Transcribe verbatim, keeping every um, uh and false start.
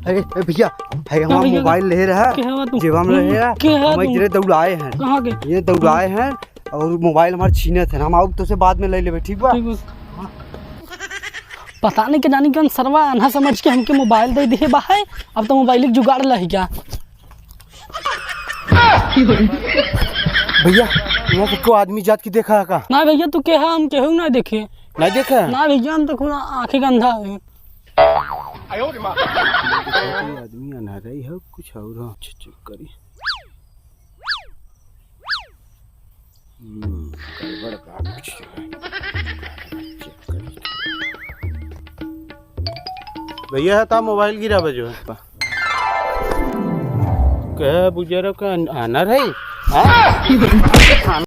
अरे, ए भइया, है हाँ हमार भइया, मोबाइल ले रहा, के हवा तू? जेबा में रहे रहा, के हवा हम तू? इधरे दौड़ाए हैं। कहाँ के? ये दौड़ाए हैं और मोबाइल हमार छीनत है। हम आउब तोसे बाद में ले लेबे, ठीक बा? ठीक बा। पता नहीं के जानी कौन सरवा आन्हा समझ के हमके मोबाइल दे दिहे बा है। अब तो मोबाइल के जुगाड़ लही क्या? भइया, यहाँ से कोई आदमी जात की देखा है का? ना भइया, तू केहा, हम केहू ना देखे। नहीं देखा? ना भइया, हम तो खुद आँखें के अंधा है। कोई आदमी अनहरा ही हो, कुछ और हो। अच्छा, चुप करी। हम्म, गड़बड़ बा कुछ। चेक करी। भइया, है ता मोबाइल गिरा बजो है। कहे बुजरो का आनर है? हाँ?